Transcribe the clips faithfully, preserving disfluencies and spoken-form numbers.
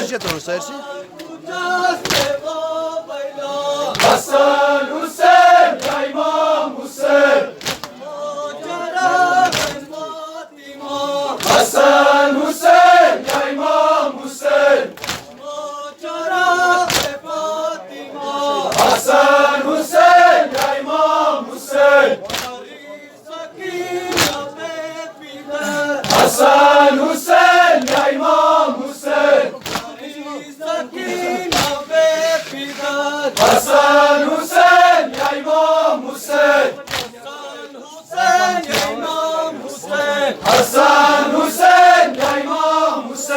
چھِ تُہٕنٛز سٲرسٕے۔ حسن حسین یا امام حسین۔ حسن حسین یا امام حسین۔ حسن حسین یا امام حسین۔ حسن حسین یا امام حسین۔ حسن حسین یا امام حسین۔ حسن حسین یا امام حسین۔ حسن حسین یا امام حسین۔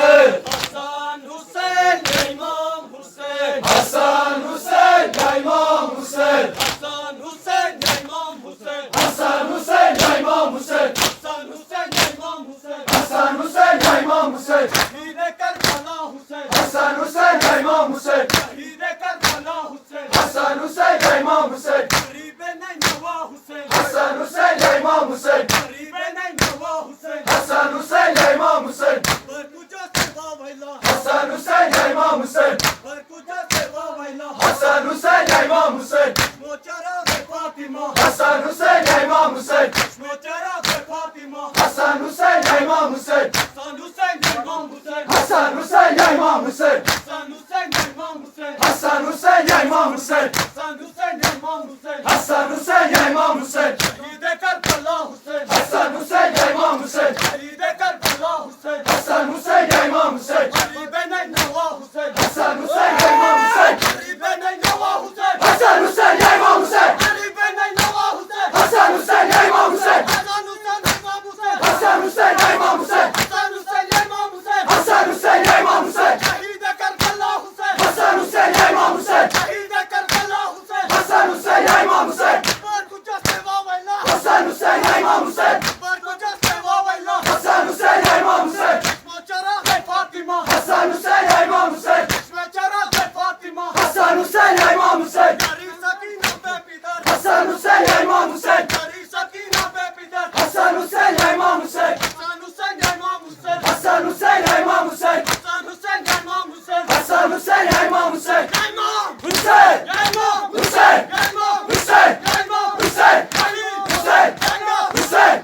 حسن حسین یا امام حسین۔ حسن حسین یا امام حسین۔ حسن حسین یا امام حسین۔ حسن حسین یا امام حسین۔ حسن حسین یا امام حسین۔ شہید کربلا حسین۔ حسن حسین یا امام حسین۔ شہید کربلا حسین۔ حسن حسین یا امام حسین۔ غریب نینوا حسین۔ حسن حسین یا امام حسین۔ غریب نینوا حسین۔ حسن حسین یا امام حسین۔ پر کجا سیوا ویلا۔ حسن حسین یا امام حسین۔ پر کجا سیوا ویلا۔ حسن حسین یا امام حسین۔ چشمو چراغ فاطمہ۔ حسن حسین یا امام حسین۔ چشمو چراغ فاطمہ۔ حسن حسین یا امام حسین۔ حسن حسین یا امام حسین۔ حسن حسین یا امام حسین۔ حسن حسین یا امام حسین۔ حسن حسین یا امام حسین۔ حسن حسین یا امام حسین۔ حسن حسین یا امام حسین۔ شہید کربلا حسین۔ حسن حسین یا امام حسین۔ شہید کربلا حسین۔ حسن حسین یا امام حسین۔ غریب نینوا حسین۔ حسن حسین یا امام حسین۔ غریب نینوا حسین۔ حسن حسین یا امام حسین۔ غریب نینوا حسین۔ حسن حسین یا امام حسین۔ حسن حسین یا امام حسین۔ حسن حسین یا امام حسین۔ حسن حسین یا امام حسین۔ حسن حسین یا امام حسین۔ شہید کربلا حسین۔ حسن حسین یا امام حسین۔ شہید کربلا حسین۔ حسن حسین یا امام حسین۔ پر کجا سیوا ویلا۔ حسن حسین یا امام حسین۔ پر کجا سیوا ویلا۔ حسن حسین یا امام حسین۔ چشمو چراغ فاطمہ۔ حسن حسین یا امام حسین۔ چشمو چراغ فاطمہ۔ حسن حسین یا امام حسین۔ ناری سکینہ بے پدر۔ حسن حسین یا امام حسین۔ ناری سکینہ بے پدر۔ حسن حسین یا امام حسین۔ حسن حسین یا امام حسین۔ حسن حسین یا امام حسین۔ حسن حسین یا امام حسین۔ حسن حسین یا امام حسین۔ یا امام حسین۔ یا امام حسین۔ یا امام حسین۔ یا امام حسین۔ علی حسین۔ یا امام حسین۔